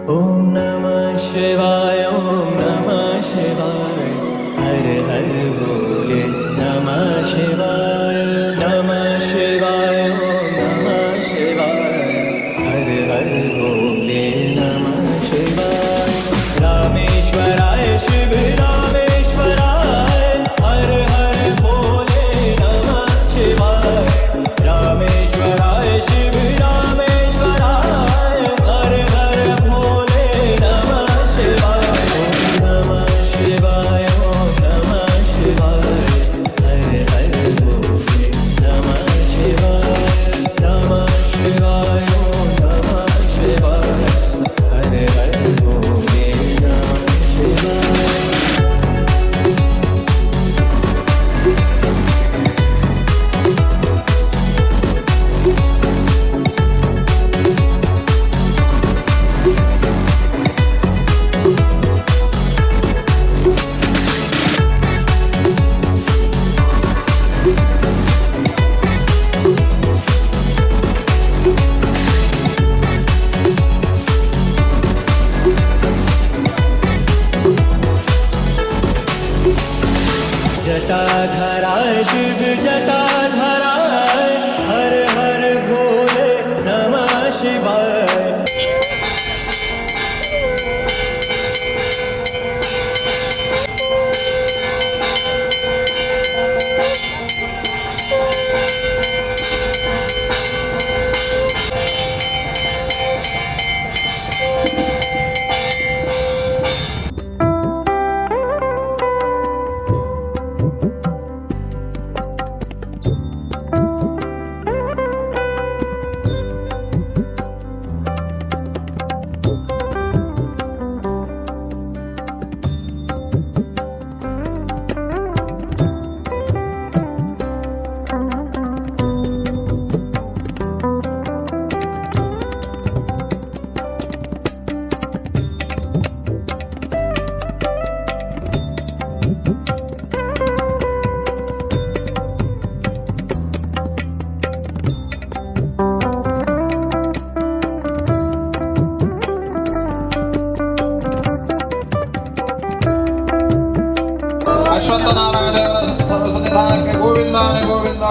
ಓಂ ನಮಃ ಶಿವಾಯ, ಓಂ ನಮಃ ಶಿವಾಯ, ಹರ ಹರ ಭೋಲೆ ನಮಃ ಶಿವಾಯ. ನಮಃ ಶಿವಾಯ, ಓಂ ನಮಃ ಶಿವಾಯ, ಹರ ಹರ ಭೋಲೆ ನಮಃ ಶಿವಾಯ. ರಾಮೇಶ್ವರಾಯ ಶಿವ ರಾಮೇಶ್ವರಾಯ, ಹರ ಹರ ಭೋಲೆ ನಮಃ ಶಿವಾಯ. ರಾಮೇಶ್ವರಾಯ ಶಿವ ರಾಮೇಶ್ವರಾಯ, ಹರ ಹರ ಭೋಲೆ ನಮಃ ಶಿವಾಯ. ಓಂ ನಮಃ ಶಿವಾಯ, ಓಂ ನಮಃ ಶಿವಾಯ, ಹರ ಹರ ಭೋಲೆ ನಮಃ ಶಿವಾಯ. ನಮಃ ಶಿವಾಯ, ಓಂ ನಮಃ ಶಿವಾಯ, ಹರ ಹರ ಭೋಲೆ ನಮಃ ಶಿವಾಯ. जटाधराय शिव जटाधराय, हर हर भोले नमः शिवाय। ಅಶ್ವತ್ಥನಾರಾಯಣ ದೇವರ ಸರ್ವ ಸನ್ನಿಧಾನಕ್ಕೆ ಗೋವಿಂದಾನೆ ಗೋವಿಂದ.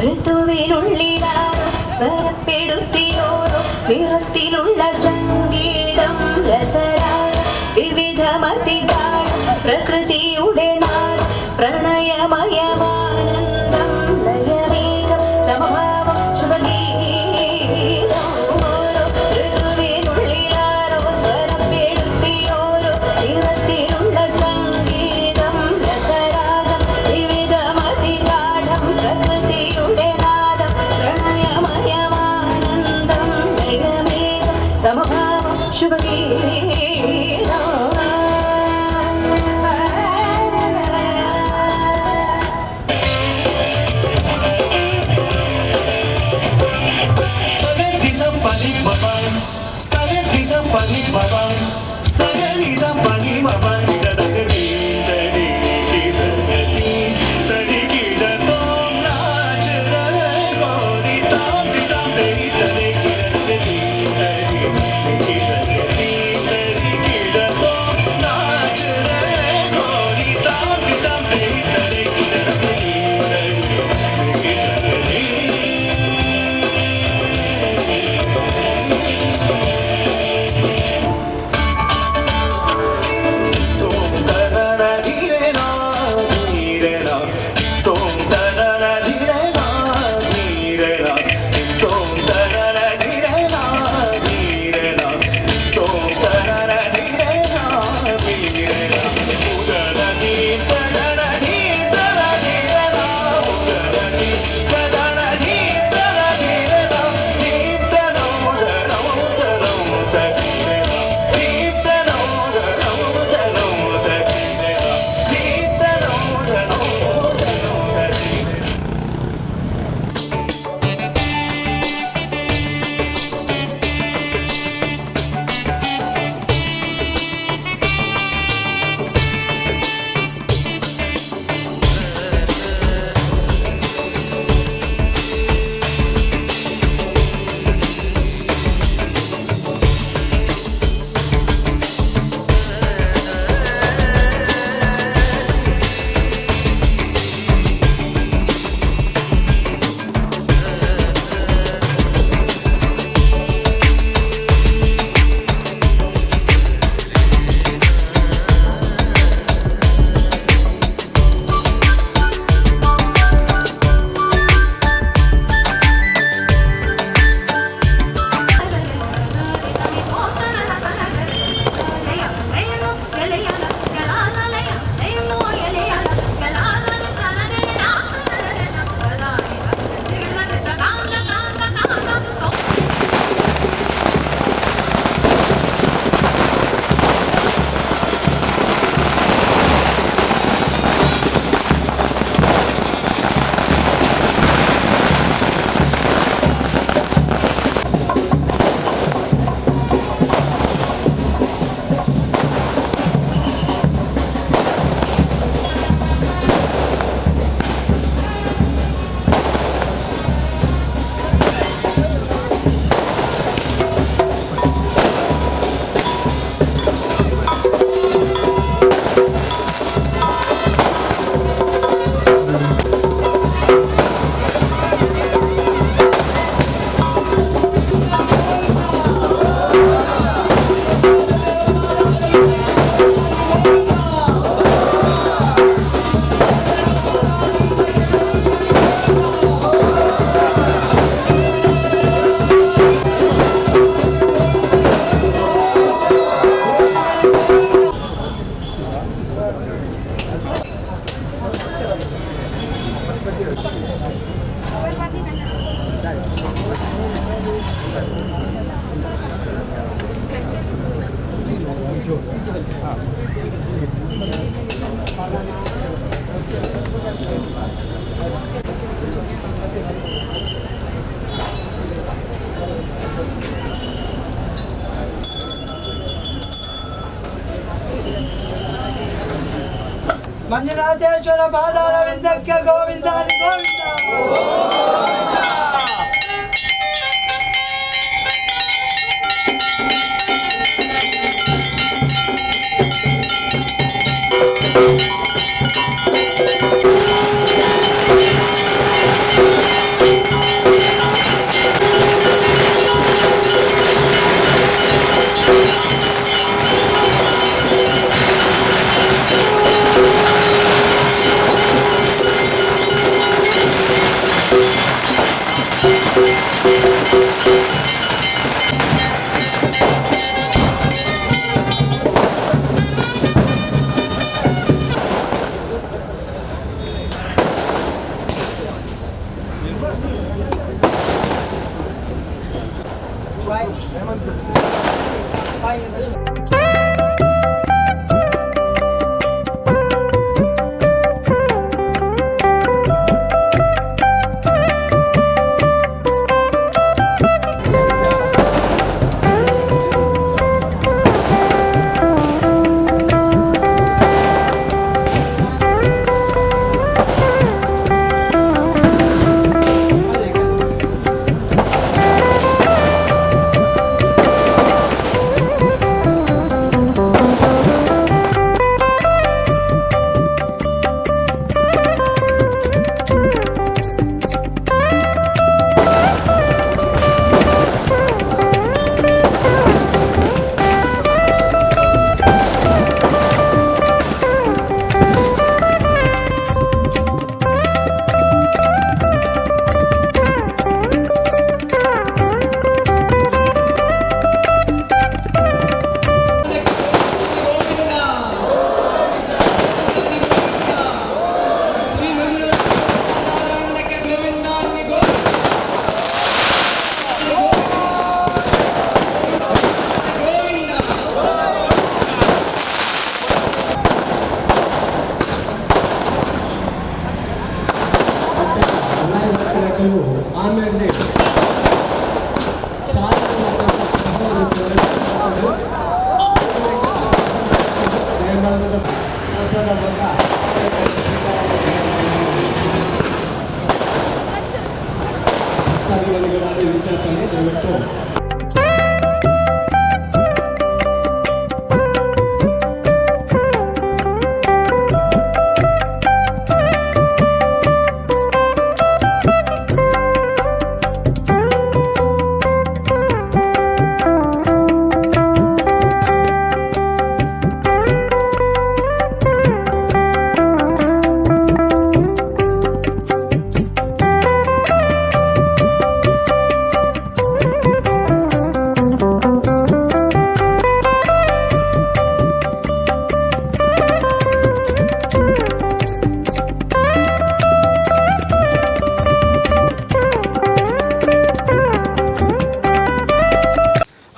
ഋതുവിനുള്ളിലാരോ സ്വരപ്പെടുത്തിയോരോ നിറത്തിലുള്ള സംഗീതം രസരാഗം വിവിധമതികാളം പ്രകൃതിയുടെ നാദം പ്രണയമയമാനന്ദം ലയമേകം സമഭാവം ശുഭഗീതം. ഓരോ ഋതുവിനുള്ളിലാരോ സ്വരപ്പെടുത്തിയോരോ നിറത്തിലുള്ള സംഗീതം രസരാഗം വിവിധമതിഗാഢം പ്രകൃതിയുടെ നാദം പ്രണയമയമാനന്ദം ലയമേകം സമഭാവം ശുഭഗീതം. ಮಂಜುನಾಥೇಶ್ವರ ಪಾದಾರವಿಂದಕ್ಕೆ ಗೋವಿಂದ ಹರಿ ಗೋವಿಂದ. ಠಠಠಠ. ಕಟ್ಟಲು ಆಮೇಲೆ ದಯವಿಟ್ಟು.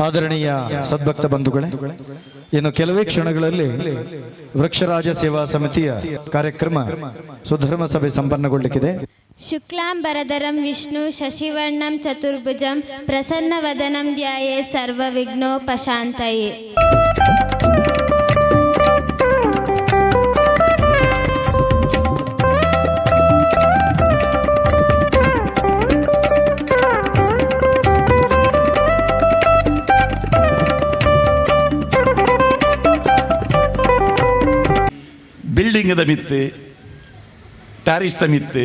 ಆದರಣೀಯ ಸದ್ಭಕ್ತ ಬಂಧುಗಳೇ, ಇನ್ನು ಕೆಲವೇ ಕ್ಷಣಗಳಲ್ಲಿ ವೃಕ್ಷರಾಜ ಸೇವಾ ಸಮಿತಿಯ ಕಾರ್ಯಕ್ರಮ ಸುಧರ್ಮ ಸಭೆ ಸಂಪನ್ನಗೊಳ್ಳಲಿಕ್ಕಿದೆ. ಶುಕ್ಲಾಂಬರಧರಂ ವಿಷ್ಣು ಶಶಿವರ್ಣಂ ಚತುರ್ಭುಜಂ ಪ್ರಸನ್ನವದನಂ ಧ್ಯಾಯೇ ಸರ್ವವಿಘ್ನೋಪಶಾಂತಯೇ. ಬಿಲ್ಡಿಂಗ್ದ ಮಿತ್ತು, ಟ್ಯಾರಿಸ್ದ ಮಿತ್ತು,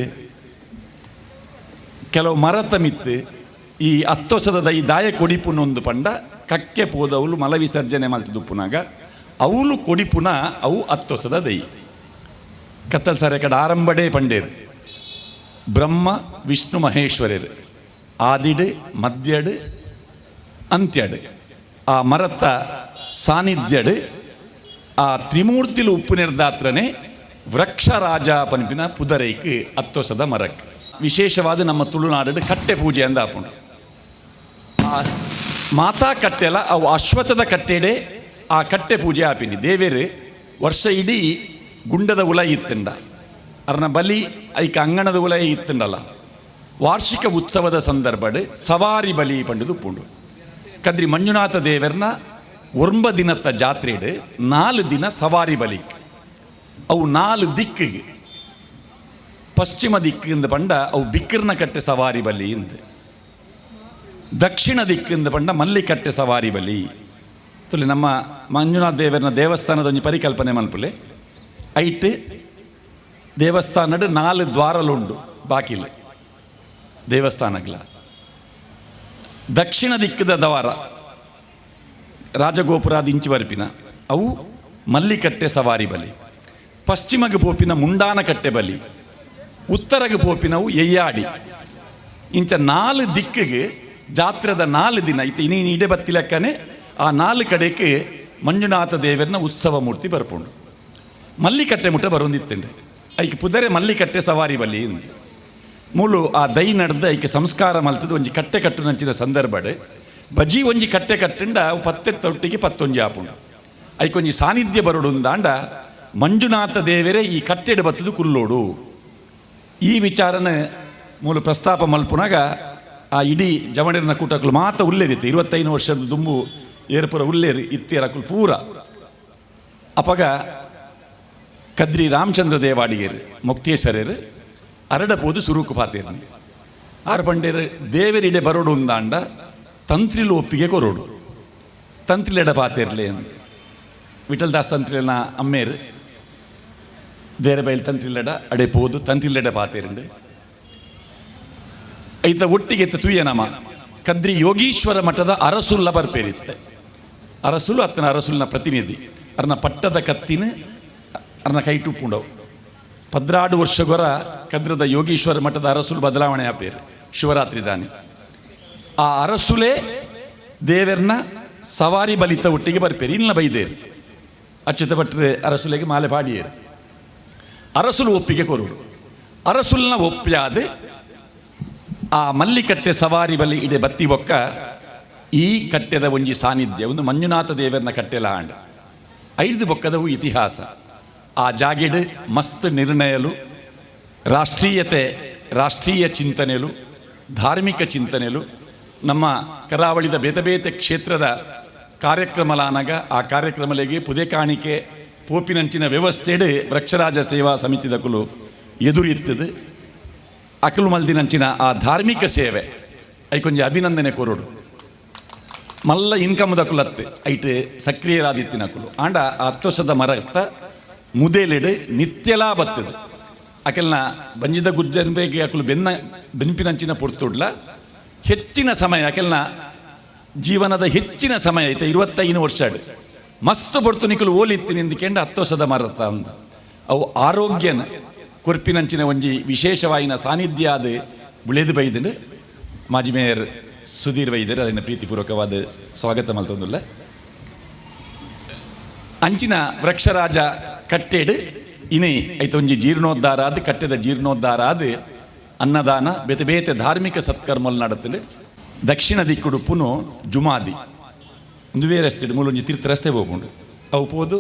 ಕೆಲವು ಮರತ ಮಿತ್ತು ಈ ಅತ್ತೊಸದ ಈ ದಾಯ ಕೊಡಿಪುನೊಂದು ಪಂಡ ಕಕ್ಕೆ ಪೋದವಳು ಮಲ ವಿಸರ್ಜನೆ ಮಲ್ತದುಪ್ಪುನಾಗ ಅವಳು ಕೊಡಿಪುನ ಅವು ಅತ್ತೊಸದ ದೈ. ಕತ್ತಲ್ ಸರ ಕಡೆ ಆರಂಭಡೇ ಪಂಡೇರು ಬ್ರಹ್ಮ ವಿಷ್ಣು ಮಹೇಶ್ವರರು ಆದಿಡು ಮಧ್ಯಡು ಅಂತ್ಯಡು ಆ ಮರತ ಸಾನ್ನಿಧ್ಯಡು ಆ ತ್ರಿಮೂರ್ತಿಲು ಉಪ್ಪು ನಿರ್ದಾತ್ರನೆ ವೃಕ್ಷರಾಜ ಪನ್ಪಿನ ಪುದರೈಕ್ ಅತ್ತೊಸದ ಮರಕ್. ವಿಶೇಷವಾದ ನಮ್ಮ ತುಳುನಾಡು ಕಟ್ಟೆ ಪೂಜೆ ಅಂದ ಆಪುಂಡು. ಆ ಮಾತಾ ಕಟ್ಟೆಲ ಅವು ಅಶ್ವತ್ಥದ ಕಟ್ಟೆಡೆ ಆ ಕಟ್ಟೆ ಪೂಜೆ ಆಪಿನಿ. ದೇವೇರು ವರ್ಷ ಇಡೀ ಗುಂಡದ ಉಲ ಇತ್ತಂಡ ಅರ್ನ ಬಲಿ ಐಕ ಅಂಗಣದ ಉಲ ಇತ್ತಂಡಲ್ಲ. ವಾರ್ಷಿಕ ಉತ್ಸವದ ಸಂದರ್ಭಡ್ ಸವಾರಿ ಬಲಿ ಪಂಡದು ಉಪ್ಪುಂಡು. ಕದ್ರಿ ಮಂಜುನಾಥ ದೇವರನ್ನ 9 ದಿನದ ಜಾತ್ರೆಡು 4 ದಿನ ಸವಾರಿ ಬಲಿ. ಅವು 4 ದಿಕ್ಕಿಗೆ ಪಶ್ಚಿಮ ದಿಕ್ಕಿಂದ ಪಂಡ ಅವು ಬಿಕ್ಕಿರ್ನ ಕಟ್ಟೆ ಸವಾರಿ ಬಲಿ ಇಂದ, ದಕ್ಷಿಣ ದಿಕ್ಕಿಂದ ಪಂಡ ಮಲ್ಲಿಕಟ್ಟೆ ಸವಾರಿ ಬಲಿ. ತುಲಿ ನಮ್ಮ ಮಂಜುನಾಥ ದೇವರನ ದೇವಸ್ಥಾನದ ಒಂಜಿ ಪರಿಕಲ್ಪನೆ ಮನ್ಪುಲೆ. ಐಟ್ ದೇವಸ್ಥಾನಡು 4 ದ್ವಾರಲುಂಡು ಬಾಕಿಲ್ ದೇವಸ್ಥಾನಗಳ. ದಕ್ಷಿಣ ದಿಕ್ಕದ ದ್ವಾರ ರಾಜಗೋಪುರಾದ ಇಂಚಿ ಬರ್ಪಿನ ಅವು ಮಲ್ಲಿಕಟ್ಟೆ ಸವಾರಿ ಬಲಿ. ಪಶ್ಚಿಮಗೆ ಪೋಪಿನ ಮುಂಡಾನ ಕಟ್ಟೆ ಬಲಿ, ಉತ್ತರಗೆ ಪೋಪಿನವು ಎಯ್ಯಾಡಿ. ಇಂಚ 4 ದಿಕ್ಕಿಗೆ ಜಾತ್ರೆದ 4 ದಿನ ಇತ್ತು. ಇನ್ನೀನು ಇಡೆ ಬತ್ತಿಲಕ್ಕನೆ ಆ 4 ಕಡೆಗೆ ಮಂಜುನಾಥ ದೇವರನ್ನ ಉತ್ಸವ ಮೂರ್ತಿ ಬರ್ಪುಂಡು. ಮಲ್ಲಿಕಟ್ಟೆ ಮುಟ್ಟ ಬರೋಂದಿತ್ತಂಡೆ ಐಕೆ ಪುದರೆ ಮಲ್ಲಿಕಟ್ಟೆ ಸವಾರಿ ಬಲಿ ಇಂದು ಮೂಲು ಆ ದೈ ನಡೆದ ಐಕೆ ಸಂಸ್ಕಾರ ಮಲ್ತದ ಒಂಜಿ ಕಟ್ಟೆ ಕಟ್ಟು ನಂಚಿನ ಸಂದರ್ಭಡ್ ಬಜಿ ಒಂಜಿ ಕಟ್ಟೆ ಕಟ್ಟಂಡ ಅವು ಪತ್ತೆ ತೊಟ್ಟಿಗೆ ಪತ್ತೊಂಜಿ ಆಪುಂಡು. ಐಕೊಂಜಿ ಸಾನ್ನಿಧ್ಯ ಬರೋಡು ಅಂದಾಂಡ ಮಂಜುನಾಥ ದೇವರೇ ಈ ಕಟ್ಟೆಡು ಬತ್ತದು ಕುಲ್ಲೋಡು. ಈ ವಿಚಾರನ ಮೂಲ ಪ್ರಸ್ತಾಪ ಮಲ್ಪುನಾಗ ಆ ಇಡೀ ಜವಣಿರನ ಕೂಟಕ್ಕಲು ಮಾತ ಉಲ್ಲೇರಿತ್ತು. 25 ವರ್ಷದ ದುಂಬು ಏರ್ಪುರ ಉಲ್ಲೇರಿ ಇತ್ತೇರಕುಲು ಪೂರ. ಅಪಗ ಕದ್ರಿ ರಾಮಚಂದ್ರ ದೇವಾಡಿಗೇರು ಮುಕ್ತೇಶ್ವರರು ಅರಡಪೋದು ಸುರುಕು ಪಾತೇರ್ನಿ ಆರು ಪಂಡೇರು ದೇವರಿಡೆ ಬರೋಡು ಅಂದಾಂಡ ತಂತ್ರಿಲು ಒಪ್ಪಿಗೆ ಕೊರೋಡು. ತಂತ್ರಿಲೆಡ ಪಾತೇರ್ಲೆ ವಿಠಲ್ದಾಸ್ ತಂತ್ರಿಲನ ಅಮ್ಮೇರು ಬೇರೆ ಬೈಲ್ ತಂತ್ರಿಲೆಡ ಅಡೆ ಪೋದು ತಂತ್ರಿಲೆಡ ಪಾತೇರಂಡು ಐತ ಒಟ್ಟಿಗೆ ತೂಯ ನಮ ಕದ್ರಿ ಯೋಗೀಶ್ವರ ಮಠದ ಅರಸುಲ್ಲ ಬರ್ಪೇರಿತ್ತೆ. ಅರಸುಲು ಅತ್ತನ ಅರಸುಲ್ನ ಪ್ರತಿನಿಧಿ ಅರ್ನ ಪಟ್ಟದ ಕತ್ತಿನ ಅರ್ನ ಕೈಟುಪ್ಪುಂಡವು. 12 ವರ್ಷಗೊರ ಕದ್ರದ ಯೋಗೀಶ್ವರ ಮಠದ ಅರಸುಲು ಬದಲಾವಣೆ ಆಪೇರು ಶಿವರಾತ್ರಿ ದಾನಿ. ಆ ಅರಸುಲೇ ದೇವರನ್ನ ಸವಾರಿ ಬಲಿತ ಒಟ್ಟಿಗೆ ಬರ್ಪೇರು ಇಲ್ಲ ಬೈದೇರು ಅಚ್ಯುತ ಭಟ್ರೆ ಅರಸುಲೆಗೆ ಮಾಲೆ ಪಾಡಿಯೇರು. ಅರಸುಲು ಒಪ್ಪಿಗೆ ಕೊರುಡು. ಅರಸುಲ್ನ ಒಪ್ಪಿಯಾದ ಆ ಮಲ್ಲಿಕಟ್ಟೆ ಸವಾರಿ ಬಲಿ ಇಡೆ ಬತ್ತಿ ಬೊಕ್ಕ ಈ ಕಟ್ಟೆದ ಒಂಜಿ ಸಾನ್ನಿಧ್ಯ ಒಂದು ಮಂಜುನಾಥ ದೇವರನ್ನ ಕಟ್ಟೆಲ ಆಂಡ 5 ಬೊಕ್ಕದವು ಇತಿಹಾಸ. ಆ ಜಾಗೆಡು ಮಸ್ತ್ ನಿರ್ಣಯಲು ರಾಷ್ಟ್ರೀಯತೆ ರಾಷ್ಟ್ರೀಯ ಚಿಂತನೆಲು, ಧಾರ್ಮಿಕ ಚಿಂತನೆಲು ನಮ್ಮ ಕರಾವಳಿದ ಬೇತೆ ಬೇತೆ ಕ್ಷೇತ್ರದ ಕಾರ್ಯಕ್ರಮಲಾನಗ ಆ ಕಾರ್ಯಕ್ರಮಲೆಗೆ ಪುದೆ ಕಾಣಿಕೆ ಪೋಪಿನಂಚಿನ ವ್ಯವಸ್ಥೆಡೆ ವೃಕ್ಷರಾಜ ಸೇವಾ ಸಮಿತಿದ ಕುಲು ಎದುರಿತ್ತದು. ಅಕಲು ಮಲ್ದಿನಂಚಿನ ಆ ಧಾರ್ಮಿಕ ಸೇವೆ ಐಕೊಂಜಿ ಅಭಿನಂದನೆ ಕೊರಡು. ಮಲ್ಲ ಇನ್ಕಮ್ ದಕುಲತ್ತೆ ಐಟ್ ಸಕ್ರಿಯರಾದಿತ್ತಿನ ಕುಲು ಆಂಡ ಆ ಹತ್ತೊಸದ ಮರತ್ತ ಮುದೇಲೆಡು ನಿತ್ಯಲಾ ಬತ್ತದು. ಅಕೆಲ್ನ ಬಂಜಿದ ಗುಜ್ಜನ್ಬೇಗೆ ಅಕಲು ಬೆನ್ನ ಬೆನ್ಪಿನಂಚಿನ ಪೊರ್ತುಡ್ಲ ಹೆಚ್ಚಿನ ಸಮಯ ಅಕೆಲ್ನ ಜೀವನದ ಹೆಚ್ಚಿನ ಸಮಯ ಐತೆ 25 ವರ್ಷ ಮಸ್ತ್ ಪೊರ್ತು ನಿಕಲು ಓಲಿತ್ತಿ ನಿಂದಿಕೆಂಡ ಹತ್ತೊಸದ ಮರತ್ತ ಅಂದ ಅವು ಆರೋಗ್ಯನ ಕೊರ್ಪಿನಂಚಿನ ಒಂಜಿ ವಿಶೇಷವಾಯಿನ ಸಾನ್ನಿಧ್ಯ ಅದು ಬುಳೆದು ಬೈದಂಡು. ಮಾಜಿ ಮೇಯರ್ ಸುಧೀರ್ ವೈದ್ಯರು ಅದನ್ನು ಪ್ರೀತಿಪೂರ್ವಕವಾದ ಸ್ವಾಗತ ಮಲ್ತೊಂದುಲ್ಲ. ಅಂಚಿನ ವೃಕ್ಷರಾಜ ಕಟ್ಟೆಡು ಇನಿ ಐತ ಒಂಜಿ ಜೀರ್ಣೋದ್ಧಾರ ಆದ್, ಕಟ್ಟೆದ ಜೀರ್ಣೋದ್ಧಾರ ಆದ್ ಅನ್ನದಾನ ಬೇತೆ ಬೇತೆ ಧಾರ್ಮಿಕ ಸತ್ಕರ್ಮಲ್ ನಡತಲು. ದಕ್ಷಿಣ ದಿಕ್ಕುಡು ಪುನೋ ಜುಮಾದಿ ಒಂದು ಬೇರೆ ರಸ್ತೆ ಮೂಲೊಂಜಿ ತೀರ್ಥ ರಸ್ತೆ ಹೋಗುಂಡು. ಅವು ಪೋದು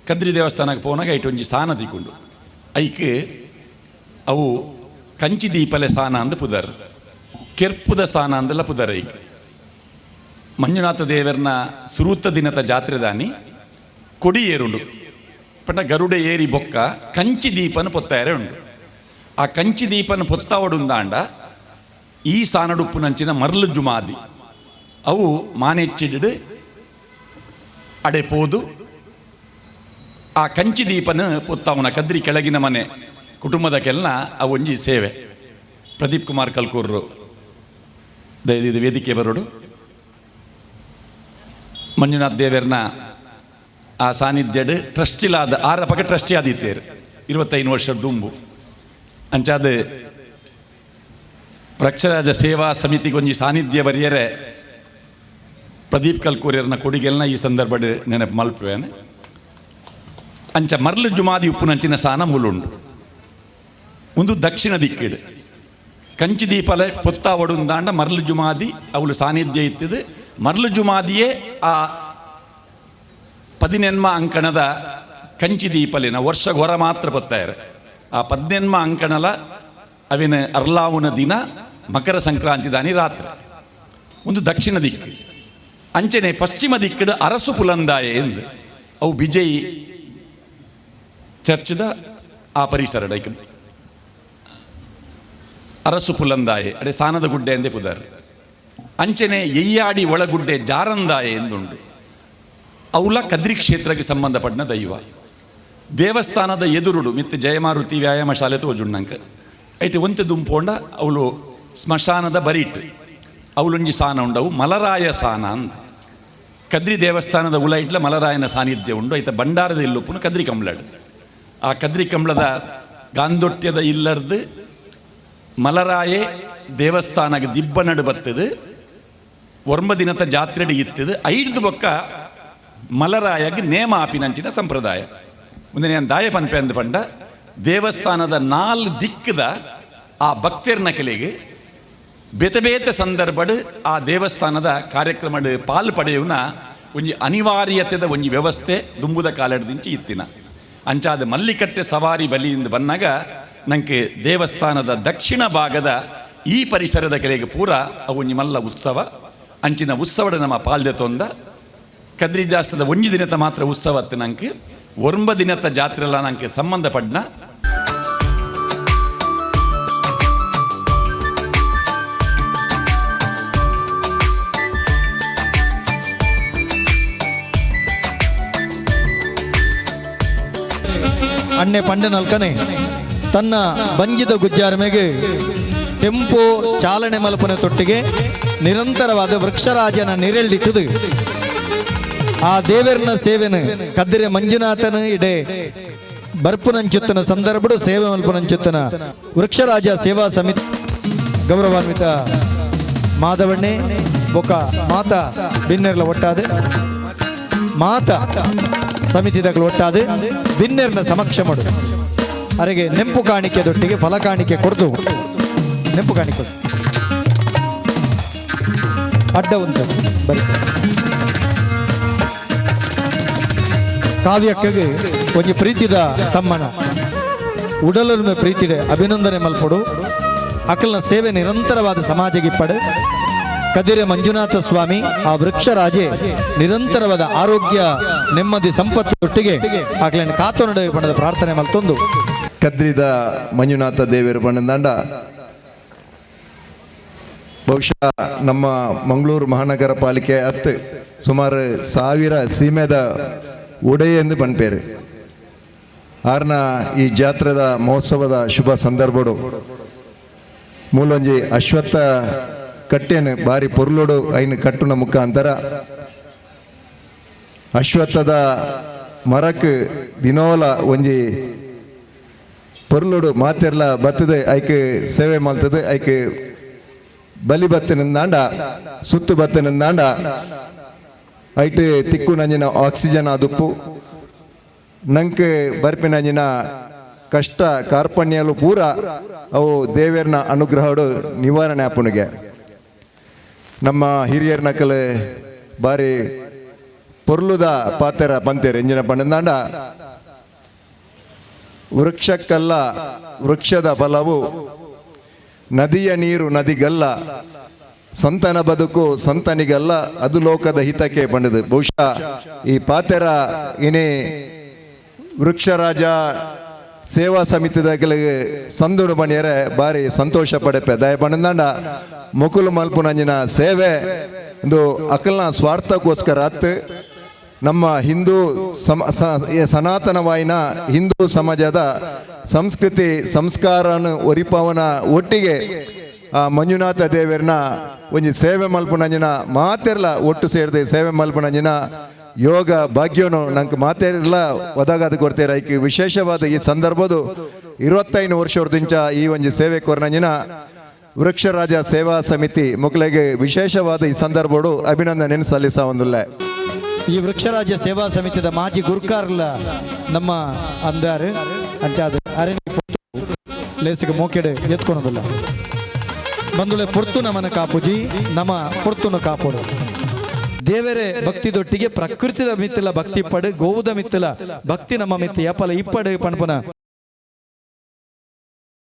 ಕದ್ರಿ ದೇವಸ್ಥಾನಕ್ಕೆ ಪೋನಾಗ ಐಟ್ ಒಂಜಿ ಸಾನ ದಿಕ್ಕೊಂಡು ಐಕ್ ಅವು ಕಂಚಿ ದೀಪಲೆ ಸ್ಥಾನ ಅಂದ ಪುದರ್, ಕೆರ್ಪುದ ಸ್ಥಾನ ಅಂದಲ್ಲ ಪುದರ್. ಐಕ್ ಮಂಜುನಾಥ ದೇವರನ ಸುರೂತ ದಿನದ ಜಾತ್ರೆ ದಾನಿ ಕೊಡಿ ಏರುಂಡು ಪಂಡ ಗರುಡೆ ಏರಿ ಬೊಕ್ಕ ಕಂಚಿ ದೀಪನ ಪೊತ್ತಾಯರೆ ಉಂಡು. ಆ ಕಂಚಿ ದೀಪನ ಪೊತ್ತಾವಡುಂದಾಂಡ ಈ ಸಾನಡುಪ್ಪುನಂಚಿನ ಮರ್ಲು ಜುಮಾದಿ ಅವು ಮಾನೆಚ್ಚಿಡು ಅಡೆ ಪೋದು ಆ ಕಂಚಿ ದೀಪನ ಪೊತ್ತಾವನ ಕದ್ರಿ ಕೆಳಗಿನ ಮನೆ ಕುಟುಂಬದ ಕೆಲ್ನ ಆ ಒಂಜಿ ಸೇವೆ. ಪ್ರದೀಪ್ ಕುಮಾರ್ ಕಲ್ಕೂರ್ರು ದಯದಿದ್ದು ವೇದಿಕೆ ಬರೋಡು. ಮಂಜುನಾಥ್ ದೇವರನ ಆ ಸಾನ್ನಿಧ್ಯಡ್ ಟ್ರಸ್ಟಿಲಾದ ಆರ ಪಕ್ಕ ಟ್ರಸ್ಟಿ ಆದಿತ್ತೇರು 25 ವರ್ಷದ ದುಂಬು. ಅಂಚಾದ ವೃಕ್ಷರಾಜ ಸೇವಾ ಸಮಿತಿಗೊಂಜಿ ಸಾನ್ನಿಧ್ಯ ಬರಿಯರೆ ಪ್ರದೀಪ್ ಕಲ್ಕೂರಿಯರ್ನ ಕೊಡುಗೆಲ್ನ ಈ ಸಂದರ್ಭಡ್ ನೆನಪು ಮಲ್ಪುವೇನೆ. ಅಂಚ ಮರ್ಲು ಜುಮಾದಿ ಉಪ್ಪುನಂಚಿನ ಸಾನ ಮೂಲುಂಡು. ಒಂದು ದಕ್ಷಿಣ ದಿಕ್ಕಿಡು ಕಂಚಿ ದೀಪಲೆ ಪೊತ್ತಾವಡುಂದಾಂಡ ಮರ್ಲು ಜುಮಾದಿ ಅವಳು ಸಾನ್ನಿಧ್ಯ ಇತ್ತಿದ್ದು. ಮರ್ಲು ಜುಮಾದಿಯೇ ಆ ಪದಿನೆನ್ಮ ಅಂಕಣದ ಕಂಚಿ ದೀಪಲಿನ ವರ್ಷ ಹೊರ ಮಾತ್ರ ಪೊತ್ತಾಯರೆ. ಆ ಪದಿನೆನ್ಮ ಅಂಕಣಲ ಅವಿನ ಅರ್ಲಾವುನ ದಿನ ಮಕರ ಸಂಕ್ರಾಂತಿ ದಾನಿ ರಾತ್ರಿ. ಒಂದು ದಕ್ಷಿಣ ದಿಕ್ಕು. ಅಂಚನೆ ಪಶ್ಚಿಮ ದಿಕ್ಕಿಡು ಅರಸು ಪುಲಂದಾಯ ಎಂದು ಅವು ಬಿಜಯಿ ಚರ್ಚದ ಆ ಪರಿಸರ ಡೈಕ್ ಅರಸು ಪುಲಂದಾಯೆ ಅಡೆ ಸಾನದ ಗುಡ್ಡೆ ಎಂದೇ ಪುದರ್. ಅಂಚನೆ ಎಯ್ಯಾಡಿ ಒಳಗುಡ್ಡೆ ಜಾರಂದಾಯ ಎಂದುಂಡು. ಅವುಲ ಕದ್ರಿ ಕ್ಷೇತ್ರಕ್ಕೆ ಸಂಬಂಧಪಟ್ಟ ದೈವ. ದೇವಸ್ಥಾನದ ಎದುರುಡು ಮಿತ್ತ ಜಯಮಾರುತಿ ವ್ಯಾಯಾಮ ಶಾಲೆ ತೋಜುಣ್ಣಂಕ ಐಟ್ ಒಂತೆ ದುಂಪೋಂಡ ಅವಳು ಸ್ಮಶಾನದ ಬರಿಟ್ ಅವಳೊಂಜಿ ಸಾನ ಉಂಡವು ಮಲರಾಯ ಸಾನ ಅಂದ. ಕದ್ರಿ ದೇವಸ್ಥಾನದ ಉಲ ಇಟ್ಲ ಮಲರಾಯನ ಸಾನ್ನಿಧ್ಯ ಉಂಡು. ಐತ ಭಂಡಾರದ ಇಲ್ಲುಪ್ಪುನು ಕದ್ರಿ ಕಂಬ್ಳಡ್. ಆ ಕದ್ರಿ ಕಂಬ್ಳದ ಗಾಂದೊಟ್ಯದ ಇಲ್ಲರ್ದು ಮಲರಾಯೆ ದೇವಸ್ಥಾನಕ್ಕೆ ದಿಬ್ಬ ನಡು ಬರ್ತದೆ. ಒರ್ಮ ದಿನದ ಜಾತ್ರೆಡಿ ಇತ್ತದು. ಐದು ಬೊಕ್ಕ ಮಲರಾಯಗೆ ನೇಮ ಆಪಿನಂಚಿನ ಸಂಪ್ರದಾಯ. ಮುಂದೆ ನಾನು ದಾಯ ಪನ್ಪೆ ಅಂದ ಪಂಡ ದೇವಸ್ಥಾನದ ನಾಲ್ ದಿಕ್ಕದ ಆ ಭಕ್ತರ್ನ ಕೆಲೆಗೆ ಬೇತೆ ಬೇತೆ ಸಂದರ್ಭಡ್ ಆ ದೇವಸ್ಥಾನದ ಕಾರ್ಯಕ್ರಮಡ್ ಪಾಲು ಪಡೆಯುವನ ಒಂಜಿ ಅನಿವಾರ್ಯತೆದ ಒಂಜಿ ವ್ಯವಸ್ಥೆ ದುಂಬುದ ಕಾಲಡ್ದಿಂಚಿ ಇತ್ತಿನ. ಅಂಚಾದ ಮಲ್ಲಿಕಟ್ಟೆ ಸವಾರಿ ಬಲಿಯಿಂದ ಬಂದಾಗ ನಂಗೆ ದೇವಸ್ಥಾನದ ದಕ್ಷಿಣ ಭಾಗದ ಈ ಪರಿಸರದ ಕೆಲೆಗೆ ಪೂರ ಅವು ಒಂಜಿ ಮಲ್ಲ ಉತ್ಸವ. ಅಂಚಿನ ಉತ್ಸವದ ನಮ್ಮ ಪಾಲ್ದೆ ತೊಂದ ಕದ್ರಿ ಜಾಸ್ತದ ಒಂಜಿ ದಿನದ ಮಾತ್ರ ಉತ್ಸವ ಅತ್ತು ನಂಗೆ ಒಂಬ ದಿನದ ಜಾತ್ರೆಲ್ಲ ನಂಗೆ ಸಂಬಂಧಪಡ್ನ. ಅಣ್ಣೆ ಪಂಡನಲ್ಕನೆ ತನ್ನ ಬಂಜಿದ ಗುಜ್ಜಾರ ಮೇಗೆ ಟೆಂಪೋ ಚಾಲನೆ ಮಲ್ಪನ ತೊಟ್ಟಿಗೆ ನಿರಂತರವಾದ ವೃಕ್ಷರಾಜನ ನಿರೆಳ್ಳಿತ್ತದು. ಆ ದೇವರನ ಸೇವೆನ ಕದ್ದರೆ ಮಂಜುನಾಥನ ಇಡೆ ಬರ್ಪುನಂಚುತ್ತನ ಸಂದರ್ಭಡು ಸೇವೆ ಮಲ್ಪುನಂಚುತ್ತನ ವೃಕ್ಷರಾಜ ಸೇವಾ ಸಮಿತಿ ಗೌರವಾನ್ವಿತ ಮಾಧವಣ್ಣೆ ಬೊಕ ಮಾತಾ ಬಿನ್ನೆರ್ಲ ಒಟ್ಟಾದೆ ಮಾತಾ ಸಮಿತಿದಗಳು ಒಟ್ಟಾದೆ ಬಿನ್ನೆರ್ನ ಸಮಕ್ಷ ಮಾಡು ಅರೆಗೆ ನೆಂಪು ಕಾಣಿಕೆ ದೊಟ್ಟಿಗೆ ಫಲ ಕಾಣಿಕೆ ಕೊಡ್ದು ನೆಂಪು ಕಾಣಿಕೆ ಅಡ್ಡ ಉಂಟು ಬರಿ ಕಾವ್ಯಕ್ಕೆ ಒಂಜಿ ಪ್ರೀತಿದ ತಮ್ಮನ ಉಡಲನ್ನು ಪ್ರೀತಿಡೆ ಅಭಿನಂದನೆ ಮಲ್ಪಡು. ಅಕಲ್ನ ಸೇವೆ ನಿರಂತರವಾದ ಸಮಾಜಕ್ಕೆ ಇಪ್ಪಡು. ಕದಿರೆ ಮಂಜುನಾಥ ಸ್ವಾಮಿ, ಆ ವೃಕ್ಷರಾಜೆ ನಿರಂತರವಾದ ಆರೋಗ್ಯ, ನೆಮ್ಮದಿ, ಸಂಪತ್ತು ಒಟ್ಟಿಗೆ ಅಕ್ಲೆನ್ ಕಾತೊನಡು ಪಂಡದ ಪ್ರಾರ್ಥನೆ ಮಲ್ತೊಂದು. ಕದ್ರಿದ ಮಂಜುನಾಥ ದೇವರು ಪಂಡಂದಾಂಡ ಬಹುಶಃ ನಮ್ಮ ಮಂಗಳೂರು ಮಹಾನಗರ ಪಾಲಿಕೆ ಅತ್ತು ಸುಮಾರು 1000 ಸೀಮೆದ ಒಡೆಯ ಎಂದು ಪನ್ಪೇರು. ಆರ್ನ ಈ ಜಾತ್ರೆದ ಮಹೋತ್ಸವದ ಶುಭ ಸಂದರ್ಭಡು ಮೂಲೊಂಜಿ ಅಶ್ವತ್ಥ ಕಟ್ಟೆನು ಬಾರಿ ಪೊರ್ಲುಡು ಐನು ಕಟ್ಟುನ ಮುಖಾಂತರ ಅಶ್ವತ್ಥದ ಮರಕ್ ದಿನೋಲ ಒಂಜಿ ಪೊರ್ಲುಡು ಮಾತೆರ್ಲ ಬತ್ತದೆ, ಐಕ್ ಸೇವೆ ಮಲ್ತದೆ, ಐಕ್ ಬಲಿ ಬತ್ತನಿಂದಾಂಡ, ಸುತ್ತು ಬತ್ತನಿಂದಾಂಡ ಐಟ್ ತಿಕ್ಕು ನಂಜಿನ ಆಕ್ಸಿಜನ್ ಆದುಪ್ಪು, ನಂಕ್ ಬರ್ಪಿನಂಜಿನ ಕಷ್ಟ ಕಾರ್ಪಣ್ಯಲು ಪೂರ ಅವು ದೇವೇರ್ನ ಅನುಗ್ರಹಡು ನಿವಾರಣೆ ಆಪುನಿಗೆ. ನಮ್ಮ ಹಿರಿಯರ್ ನಕಲು ಬಾರಿ ಪೊರ್ಲುದ ಪಾತೆರ ಪಂತೇರು. ಎಂಜಿನ ಪಂಡಂದಾಂಡ, ವೃಕ್ಷಕ್ಕಲ್ಲ ವೃಕ್ಷದ ಫಲವು, ನದಿಯ ನೀರು ನದಿಗಲ್ಲ, ಸಂತನ ಬದುಕು ಸಂತನಿಗಲ್ಲ, ಅದು ಲೋಕದ ಹಿತಕ್ಕೆ ಪಂಡದು. ಬಹುಶಃ ಈ ಪಾತೆರ ಇನಿ ವೃಕ್ಷರಾಜ ಸೇವಾ ಸಮಿತಿದ ಸಂದುಡು ಬಣಿಯರೆ ಬಾರಿ ಸಂತೋಷ ಪಡೆಪೆ. ದಯ ಪಂಡಂದಾಂಡ ಮುಕುಲು ಮಲ್ಪುನಂಜಿನ ಸೇವೆ ಒಂದು ಅಕಲ್ನ ಸ್ವಾರ್ಥಕ್ಕೋಸ್ಕರ ಅತ್ತು, ನಮ್ಮ ಹಿಂದೂ ಸಮ ಸನಾತನವಾಯಿನ ಹಿಂದೂ ಸಮಾಜದ ಸಂಸ್ಕೃತಿ ಸಂಸ್ಕಾರನ ಒರಿಪವನ ಒಟ್ಟಿಗೆ ಆ ಮಂಜುನಾಥ ದೇವರನ್ನ ಒಂಜಿ ಸೇವೆ ಮಲ್ಪುನಂಜಿನ ಮಾತೆರ್ಲ ಒಟ್ಟು ಸೇರಿದೆ ಸೇವೆ ಮಲ್ಪುನಂಜಿನ ಯೋಗ ಭಾಗ್ಯನು ನಂಗೆ ಮಾತೆರ್ಲ ಒದಗಾದ ಕೊಡ್ತೇವೆ. ಐಕ್ ವಿಶೇಷವಾದ ಈ ಸಂದರ್ಭದ 25 ವರ್ಷದಿಂಚ ಈ ಒಂಜಿ ಸೇವೆ ಕೊರ್ನಂಜಿನ ವೃಕ್ಷರಾಜ ಸೇವಾ ಸಮಿತಿ ಮುಕ್ಲೆಗೆ ವಿಶೇಷವಾದ ಈ ಸಂದರ್ಭಡು ಅಭಿನಂದನೆ ಸಲ್ಲಿಸ ಒಂದುಲ್ಲ. ಈ ವೃಕ್ಷರಾಜ ಸೇವಾ ಸಮಿತಿದ ಮಾಜಿ ಗುರ್ಕಾರ್ಲ ನಮ್ಮ ಅಂದಾರು ಅಂಚಾದ ಅರಣಿ ಲೇಸಿಗೆ ಮೋಕೆಡೆ ಎತ್ಕೊಳೋದಿಲ್ಲ. ಬಂದುಳೆ, ಪೊರ್ತು ನಮನ ಕಾಪುಜಿ, ನಮ ಪೊರ್ತುನ ಕಾಪುಡು. ದೇವರೇ ಭಕ್ತಿದೊಟ್ಟಿಗೆ ಪ್ರಕೃತಿದ ಮಿತ್ತಿಲ ಭಕ್ತಿ ಪಡು, ಗೋವುದ ಮಿತ್ತಿಲ ಭಕ್ತಿ ನಮ್ಮ ಮಿತ್ತಿ ಯಪಲ ಇಪ್ಪಡು ಪಣಪನ.